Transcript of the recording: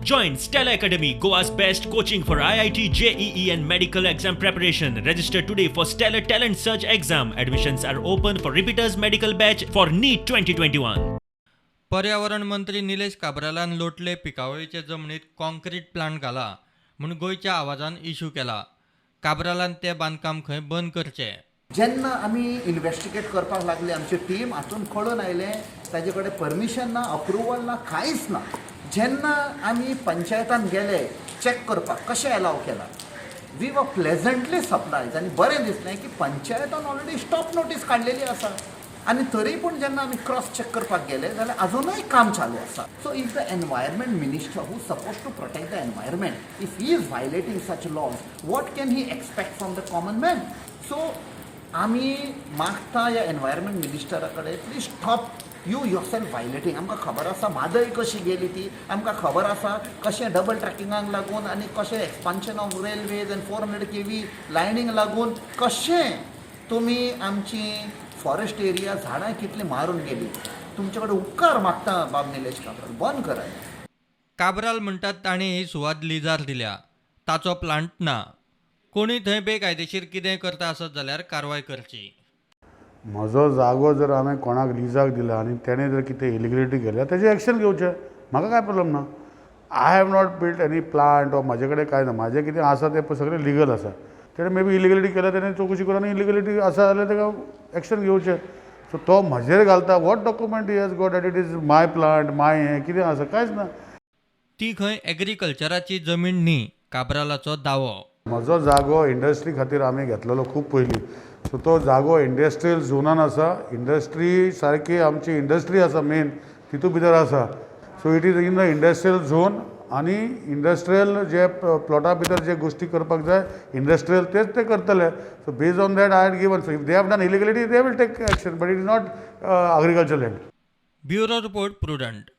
Join Stellar Academy, Goa's best coaching for IIT, JEE, and medical exam preparation. Register today for Stellar Talent Search exam. Admissions are open for repeaters medical batch for NEET 2021. पर्यावरण मंत्री निलेश काब्रालान लोटले पिकावळीचे जमनीत concrete plant घाला म्हूण गोंयच्या आवाजान issue केला. काब्रालान तें बांदकाम खंय बंद करचें. जेन्ना आमी इन्वेस्टिगेट करपाक लागले आमची टीम, हातून कळून आयलें ताजे कडेन परमिशन ना, अप्रुवल ना, कांयच ना. जेन्ना आमी पंचायतान गेले चॅक करपाक कशें एलाव केलां, we were pleasantly surprise आनी बरें दिसलें की पंचायतान ऑलरेडी स्टॉप नोटीस काडलेली आसा. आनी तरी पूण जेन्ना आमी क्रॉस चॅक करपाक गेले जाल्यार अजुनूय काम चालू आसा. So if the environment minister, who suppose to protect the environment, if he is violating such laws, what can he expect from the common man? So आमी मागता ह्या एनवायरमेंट मिनिस्टरा कडेन, please stop you yourself violating. आमकां खबर आसा म्हादय कशी गेली ती, आमकां खबर आसा कशें डबल ट्रॅकिंगाक लागून आनी कशें expansion of railways and 400 kV lining लागून कशें तुमी आमची फॉरेस्ट एरिया, झाडां कितली मारून गेली. तुमचे कडेन उपकार मागता बाब निलेश काब्राल, बंद करात. काब्राल म्हणटात ताणें ही सुवात लिजार दिल्या, ताचो प्लांट ना. कोणूय थंय बेकायदेशीर कितेंय करता आसत जाल्यार कारवाय करची. म्हजो जागो जर हांवें कोणाक लिजाक दिला आनी तेणें जर कितें इलिगलिटी केल्या, तेजेर एक्शन घेवचें, म्हाका कांय प्रॉब्लम ना. I have not built any plant or म्हाजे कडेन कांय ना. म्हाजें कितें आसा तें सगळें लिगल आसा. तेणें मे बी इलिगलिटी केल्या, तेणें चवकशी करून आनी इलिगलिटी आसा जाल्यार तेका एक्शन घेवचें. सो तो म्हजेर घालता, what document he has got that it is my plant, my हें कितें आसा? कांयच ना. ती खंय एग्रीकल्चराची जमीन न्ही, काब्रालाचो दावो. म्हजो जागो इंडस्ट्री खातीर आमी घेतलेलो खूब पयलीं. सो तो जागो इंडस्ट्रियल झोनान आसा. इंडस्ट्री सारकी आमची इंडस्ट्री आसा मेन, तितू भितर आसा. So it is in the industrial zone आनी इंडस्ट्रियल जे प्लॉटा भितर जे गोश्टी करपाक जाय इंडस्ट्रियल, तेच ते करतले. So based on that I had given. So if they have done illegality, they will take action, but it is not agriculture land. Bureau report, Prudent.